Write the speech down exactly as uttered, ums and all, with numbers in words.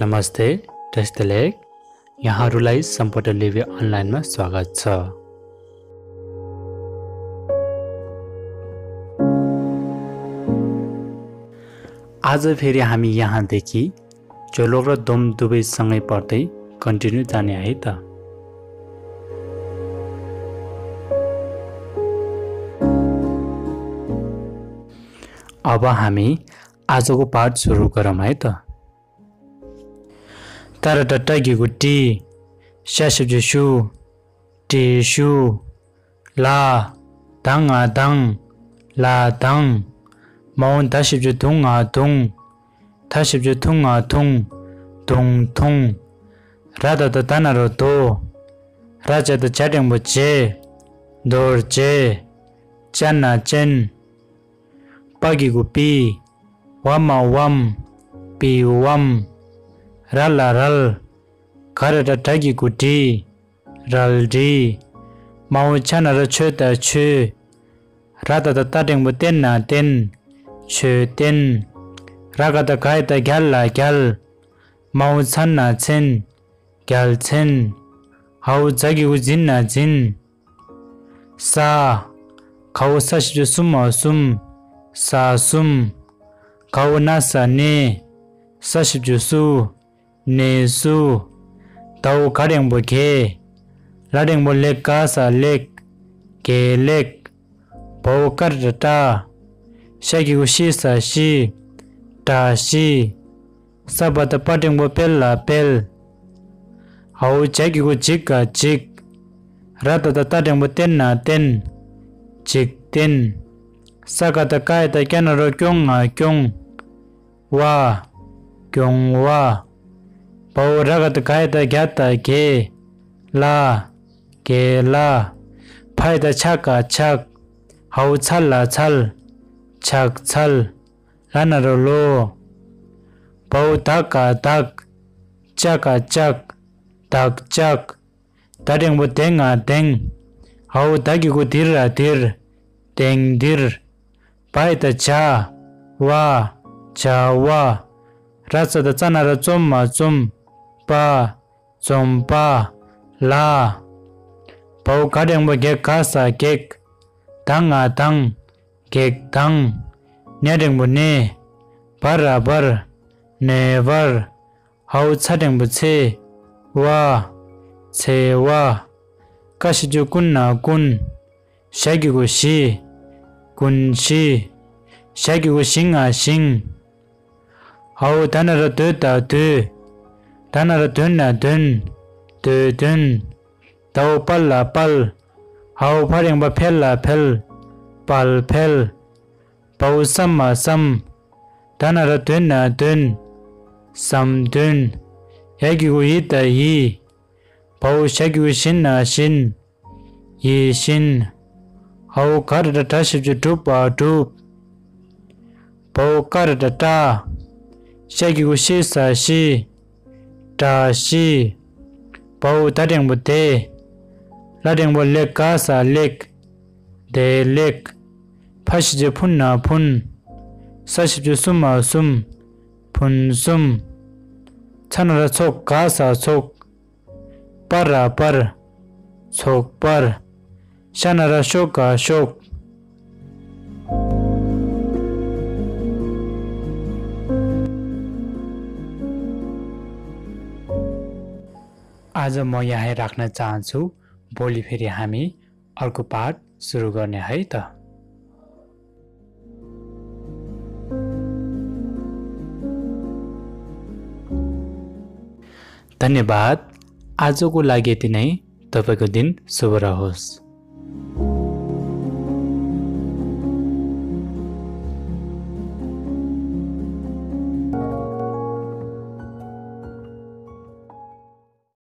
नमस्ते, टेस्टलेक। यहाँहरूलाई सम्पूर्ण लिपि अनलाइनमा स्वागत छ। आज फेरि हामी यहाँदेखि झोलुङ र दोम दुवै सँगै पढ्दै कन्टिन्यू जाने है त। अब हामी आजको पाठ सुरु गरौँ है त। ཏ་ར་ཏ་ཏྲ་གི་གུ་ཏྲི། ཤ་ཞབས་ཀྱུ་ཤུ། ཏྲི་ཤུ། ལ། ད་ང་དང་། ལ་དང་། མ་འོག་ད་ཞབས་ཀྱུ་དུ་ང་དུང་། ད་ཞབས་ཀྱུ་ཐུ་ང་ཐུང་། དུང་ཐུང་། ར་ད་བཏགས་རྟ་ན་རོ་རྡོ། ར་ཇ་བཏགས་ཇ་འགྲེང་བུ་ཇེ། རྡོ་རྗེ། ཅ་ན་ཅན། པ་གི་གུ་པི། བ་མ་བམ། པི་བམ། ར་ལ་རལ། ག་ར་ཏ་གྲ་གི་གུ་གྲི། རལ་གྲི། མ་འོག་ཆ་ན་རོ་ཆོ་ད་ཆོས། ར་ད་བཏགས་རྟ་འགྲེང་བུ་རྟེ་ན་རྟེན། ཆོས་རྟེན། ར་ག་བཏགས་རྒ་ཡ་བཏགས་རྒྱ་ལ་རྒྱལ། མ་འོག་ཚ་ན་མཚན། རྒྱལ་མཚན། འ་འོག་ཛ་གི་གུ་ཛི་ན་འཛིན། ས། ག་འོག་ས་ཞབས་ཀྱུ་སུ་མ་གསུམ། ས་གསུམ། ག་འོག་ན་ས་གནས། ས་ཞབས་ཀྱུ་སུ། གནས་སུ། ད་འོག་ག་འགྲེང་བུ་གེ། ལ་འགྲེང་བུ་ལེ་ག་ས་ལེགས། དགེ་ལེགས། བ་འོག་ཀ་ར་ཏ་བཀྲ། ཤ་གི་གུ་ཤི་ས་ཤིས། བཀྲ་ཤིས། ས་བ་བཏགས་སྦ་འགྲེང་བུ་སྦེ་ལ་སྦེལ། འ་འོག་ཇ་གི་གུ་ཇི་ག་འཇིགས། ར་ད་བཏགས་རྟ་འགྲེང་བུ་རྟེ་ན་རྟེན། འཇིག་རྟེན། ས་ག་བཏགས་སྐ་ཡ་བཏགས་སྐྱ་ན་རོ་སྐྱོ་ང་སྐྱོང་། བ། སྐྱོང་བ། བ་འོག་ར་ག་བཏགས་རྒ་ཡ་བཏགས་རྒྱ་ད་རྒྱལ། ལ། རྒྱལ་ལ། ཕ་ཡ་བཏགས་ཕྱ་ག་ཕྱག་འ་འོག་ཚ་ལ་འཚལ། ཕྱག་འཚལ། ལ་ན་རོ་ལོ། བ་འོག་ད་ག་བདག་ཅ་ག་ལྕགས། བདག་ཅག་ད་འགྲེང་བུ་དེ་ང་དེང་། འ་འོག་ད་གི་གུ་དི་ར་དིར། དེང་འདིར། བ་ཡ་བཏགས་བྱ། བ། བྱ་བ། ར་ཙ་བཏགས་རྩ་ན་རོ་རྩོ་མ་རྩོམ། པ། རྩོམ་པ། ལ། བ་འོག་ག་འགྲེང་བུ་གེ་ག་ས་གེགས། ད་ང་དང་། གེགས་དང་། ནས་འགྲེང་བུ་ནས། བ་ར་བར། ནས་བར། འ་འོག་ཚ་འགྲེང་བུ་ཚེ། བ། ཚེ་བ། ཀ་ཞབས་ཀྱུ་ཀུ་ན་ཀུན། ཞ་གི་གུ་ཞི། ཀུན་ཞི། ཞ་གི་གུ་ཞི་ང་ཞིང་། འ་འོག་ད་ན་རོ་དོ་ད་དོད། ད་ན་རོ་དོ་ན་དོན། དོད་དོན། ད་འོག་པ་ལ་དཔལ། འ་འོག་ཕ་འགྲེང་བུ་ཕེ་ལ་འཕེལ། དཔལ་འཕེལ། བ་འོག་ས་མ་བསམ། ད་ན་རོ་དོ་ན་དོན། བསམ་དོན། ཡ་གི་གུ་ཡི་ད་ཡིས། བ་འོག་ཞ་གི་གུ་ཞི་ན་བཞིན། ཡིད་བཞིན། འ་འོག་ག་ར་བཏགས་གྲ་ཞབས་ཀྱུ་གྲུ་བ་གྲུབ། བ་འོག་ཀ་ར་བཏགས་བཀྲ། ཤ་གི་གུ་ཤི་ས་ཤི། བཀྲ་ཤིས། བ་འོག་ད་འགྲེང་བུ་དེ། ལ་འགྲེང་བུ་ལེ་ག་ས་ལེགས། བདེ་ལེགས། ཕ་ཞབས་ཀྱུ་ཕུ་ན་ཕུན། ས་ཞབས་ཀྱུ་སུ་མ་གསུམ། ཕུན་སུམ། ཚ་ན་རོ་ཚོ་ག་ས་ཚོགས། པ་ར་པར། ཚོགས་པར། ཤ་ན་རོ་ཤོ་ག་ཤོག། आज म यहीँ राख्न चाहन्छु। भोलि फेरि हामी अर्को पाठ सुरु गर्ने है त। धन्यवाद। आजको लागि यति नै। तपाईँको दिन शुभ रहोस्।